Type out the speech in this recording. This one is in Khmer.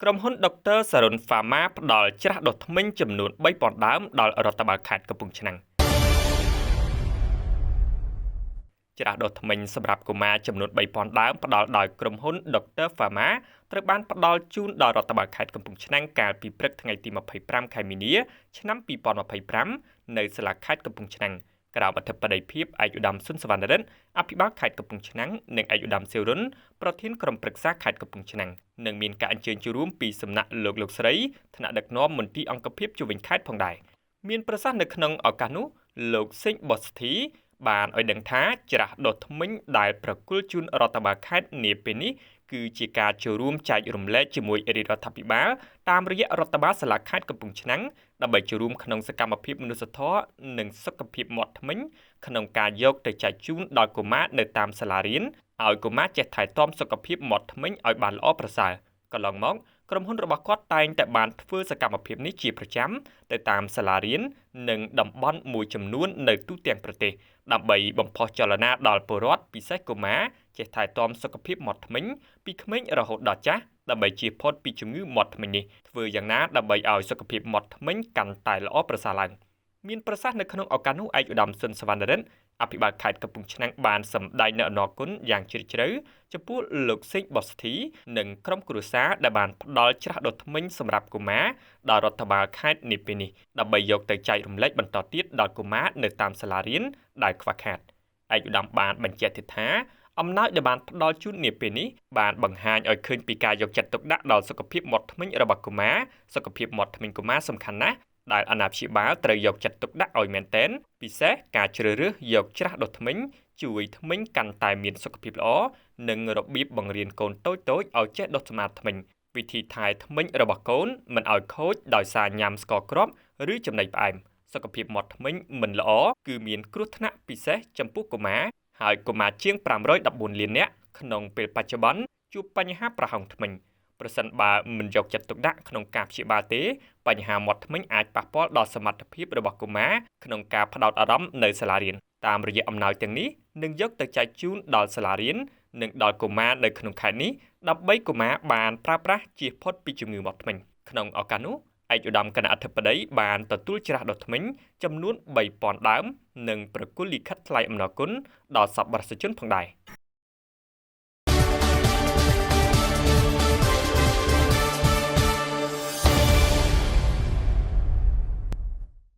ក្រុមហ៊ុនដុកទ័រសារុនហ្វាម៉ាផ្ដល់ច្រាសដុសធ្មេញចំនួន3000ដើមដល់រដ្ឋបាលខេត្តកំពង់ឆ្នាំងច្រាសដុសធ្មេញសម្រាប់កុមារចំនួន3000ដើមផ្ដល់ដោយក្រុមហ៊ុន Dr. Pharma ត្រូវបានផ្ដល់ជូនដល់រដ្ឋបាលខេត្តកំពង់ឆ្នាំងកាលពីព្រឹកថ្ងៃទី25ខែមីនាឆ្នាំ2025នៅសាលាខេត្តកំពង់ឆ្នាំងក្រោមអធិបតីភាពឯកឧត្តមស៊ុនសវណ្ណរិទ្ធអភិបាលខេត្តកំពង់ឆ្នាំងនិងឯកឧត្តមសេវរុនប្រធានក្រុមប្រឹក្សាខេត្តកំពង់ឆ្នាំងនិងមានការអញ្ជើញចូលរួមពីសំណាក់លោកលោកស្រីថ្នាក់ដឹកនាំមន្ទីរអង្គភាពជុំវិញខេត្តផងដែរមានប្រសាសន៍នៅក្នុងឱកាសនោះលោកសេងបស្ធីបានឲ្យដឹងថាច្រាសដុសធ្មេញដែលប្រគល់ជូនរដ្ឋបាលខេត្តនាពេលនេះគឺជាការចូលរួមចែករំលែកជាមួយរាជរដ្ឋាភិបាលតាមរយៈរដ្ឋបាលសាលាខេត្តកំពង់ឆ្នាំងដើម្បីចូលរួមក្នុងសកម្មភាពមនុស្សធម៌និងសុខភាពមាត់ធ្មេញក្នុងការយកទៅចែកជូនដល់កុមារនៅតាមសាលារៀនឲ្យកុមារចេះថែទាំសុខភាពមាត់ធ្មេញឲ្យបានល្អប្រសើរកន្លងមកក្រុមហ៊ុនរបស់គាត់តែងតែបានធ្វើសកម្មភាពនេះជាប្រចាំទៅតាមសាលារៀននិងតំបន់មួយចំនួននៅទូទាំងប្រទេសដើម្បីបំផុសចលនាដល់ពលរដ្ឋពិសេសកុមារចេះថែទាំសុខភាពមាត់ធ្មេញពីក្មេងរហូតដល់ចាស់ដើម្បីជៀសផុតពីជំងឺមាត់ធ្មេញនេះធ្វើយ៉ាងណាដើម្បីឲ្យសុខភាពមាត់ធ្មេញកាន់តែល្អប្រសើរឡើងមានប្រសាសន៍នៅក្នុងឱកាសនោះឯកឧត្តមស៊ុនសវណ្ណរិទ្ធអភិបាលខេត្តកំពង់ឆ្នាំងបានសម្ដែងនូវអំណរគុណយ៉ាងជ្រាលជ្រៅចំពោះលោកសេងបស្ធីនិងក្រុមគ្រួសារដែលបានផ្ដល់ច្រាសដុសធ្មេញសម្រាប់កុមារដល់រដ្ឋបាលខេត្តនាពេលនេះដើម្បីយកទៅចែករំលែកបន្តទៀតដល់កុមារនៅតាមសាលារៀនដែលខ្វះខាតឯកឧត្តមបានបញ្ជាក់ទៀតថាអំណោយដែលបានផ្ដល់ជូននាពេលនេះបានបង្ហាញឲ្យឃើញពីការយកចិត្តទុកដាក់ដល់សុខភាពមាត់ធ្មេញរបស់កុមារសុខភាពមាត់ធ្មេញកុមារសំខាន់ណាស់ដែលអាណាព្យាបាលត្រូវយកចិត្តទុកដាក់ឲ្យមែនទែនពិសេសការជ្រើសរើសយកច្រាសដុសធ្មេញជួយធ្មេញកាន់តែមានសុខភាពល្អនិងរបៀបបង្រៀនកូនតូចៗឲ្យចេះដុសសម្អាតធ្មេញវិធីថែធ្មេញរបស់កូនមិនឲ្យខូចដោយសារញ៉ាំស្ករគ្រាប់ឬចំណីផ្អែមសុខភាពមាត់ធ្មេញមិនល្អគឺមានគ្រោះថ្នាក់ពិសេសចំពោះកុមារហើយកុមារជាង514លាននាក់ក្នុងពេលបច្ចុប្បន្នជួបបញ្ហាប្រហោងធ្មេញប្រសិនបើមិនយកចិត្តទុកដាក់ក្នុងការព្យាបាលទេបញ្ហាមាត់ធ្មេញអាចប៉ះពាល់ដល់សមត្ថភាពរបស់កុមារក្នុងការផ្ដោតអារម្មណ៍នៅសាលារៀនតាមរយៈអំណោយទាំងនេះនឹងយកទៅចែកជូនដល់សាលារៀននិងដល់កុមារនៅក្នុងខេត្តនេះដើម្បីកុមារបានប្រើប្រាស់ជៀសផុតពីជំងឺមាត់ធ្មេញក្នុងឱកាសនោះឯកឧត្តមគណៈអធិបតីបានទទួលច្រាសដុសធ្មេញចំនួន3000ដើមនិងប្រគល់លិខិតថ្លែងអំណរគុណដល់សប្បុរសជនផងដែរ។